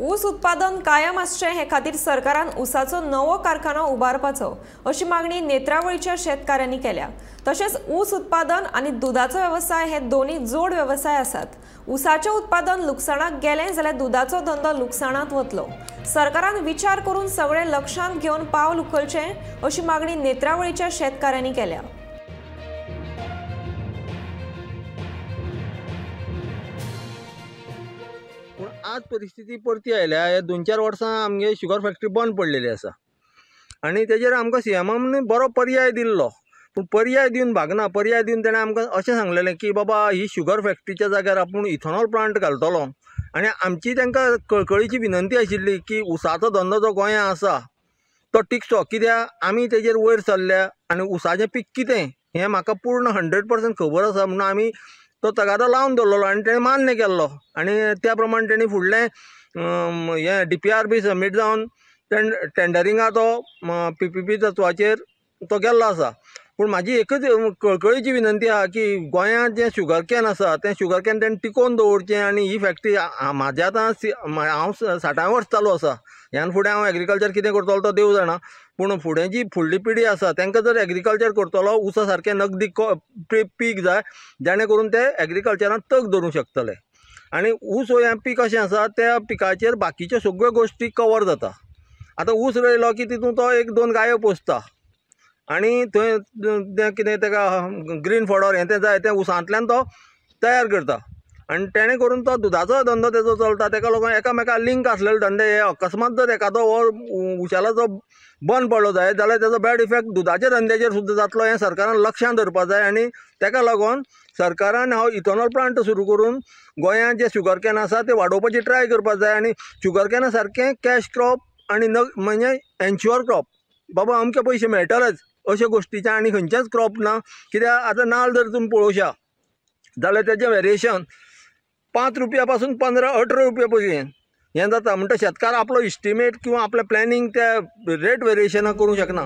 ऊस उत्पादन कायम आसचें हे खातीर सरकारान ऊसाचो नवो कारखानो उबारपाचो अशी मागणी नेत्रावळीच्या शेतकाऱ्यांनी केल्या। तशेंच ऊस उत्पादन आनी दुदाचो वेवसाय हे दोन्ही जोड वेवसाय आसात। ऊसाचें उत्पादन लुकसाणाक गेलें जाल्यार दुदाचो धंदो लुकसाणांत वतलो। सरकारान विचार करून सगळें लक्षांत घेवन पावल उखलचें अशी मागणी नेत्रावळीच्या शेतकाऱ्यांनी केल्या। आज परिस्थिती परती आयल्या। ह्या 2-4 वर्सां आमगे शुगर फॅक्टरी बंद पडलेली आसा आनी तेजेर आमकां सीएमान बरो पर्याय दिल्लो, पूण पर्याय दिवन भागना। पर्याय दिवन तेणें आमकां अशें सांगलेलें की बाबा ही शुगर फॅक्टरीच्या जाग्यार आपूण इथेनॉल प्लांट घालतलो आनी आमची तांकां कळकळीची विनंती आशिल्ली की ऊसाचो धंदो जो गोंयांत आसा तो टिकचो, कित्याक आमी तेजेर वयर सरल्या आनी ऊसाचें पीक कितें हें म्हाका पूर्ण 100% खबर आसा म्हणून आमी तो तगादो लावन दवरलेलो आनी तेणें मान्य केल्लो आनी त्या प्रमाणे तेणी फुडलें हें DPR बी सबमीट जावन टेंडरिंगा तो PPP तत्वाचेर तो गेल्लो आसा। पूण म्हाजी एकच कळकळीची विनंती आहा की गोंयांत जें शुगर can आसा तें शुगर can तेणें टिकोवन दवरचें आनी ही फॅक्टरी म्हाज्या आतां हांव 60 वर्स चालू आसा, ह्यान फुडें हांव एग्रीकल्चर कितें करतलो तो देव जाणा, पूण फुडें जी फुडली पिढी आसा तांकां जर एग्रीकल्चर करतलो ऊसा सारकें नगदी पीक जाय जेणे करून ते एग्रीकल्चरान तग धरूंक शकतले। आनी ऊस हो हें पीक अशें आसा त्या पिकाचेर बाकीच्यो सगळ्यो गोश्टी कवर जाता। आतां ऊस रोयलो की तितून तो 1-2 गायो पोसता आनी थंय तें कितें ताका ग्रीन फॉडर हें तें जाय तें ऊसांतल्यान तो तयार करता आनी तेणें करून तो दुदाचो धंदो तेजो चलता। तेका लागून एकामेका लिंक आसलेले धंदे हे अकस्मात जर एखादो हो उशालाचो बंद पडलो जायत जाल्यार तेजो बॅड इफेक्ट दुदाच्या धंद्याचेर सुद्दां जातलो हें सरकारान लक्षांत दवरपाक जाय आनी तेका लागून सरकारान हो इथेनॉल प्लांट सुरू करून गोंयांत जे शुगर can आसा ते वाडोवपाची ट्राय करपाक जाय आनी शुगर कॅना सारकें कॅश क्रॉप आनी म्हणजे एन्श्योर क्रॉप, बाबा अमके पयशे मेळटलेच अश्यो गोश्टीचें आनी खंयचेंच क्रॉप ना। कित्याक आतां नाल्ल जर तुमी पळोवशा जाल्यार तेजें वेरिएशन 5 रुपया पासून 15-18 रुपया पर्यंत हें जाता। म्हणटा शेतकार आपलो इस्टिमेट किंवा आपलें प्लॅनिंग त्या रेट वेरिएशनाक करूंक शकना।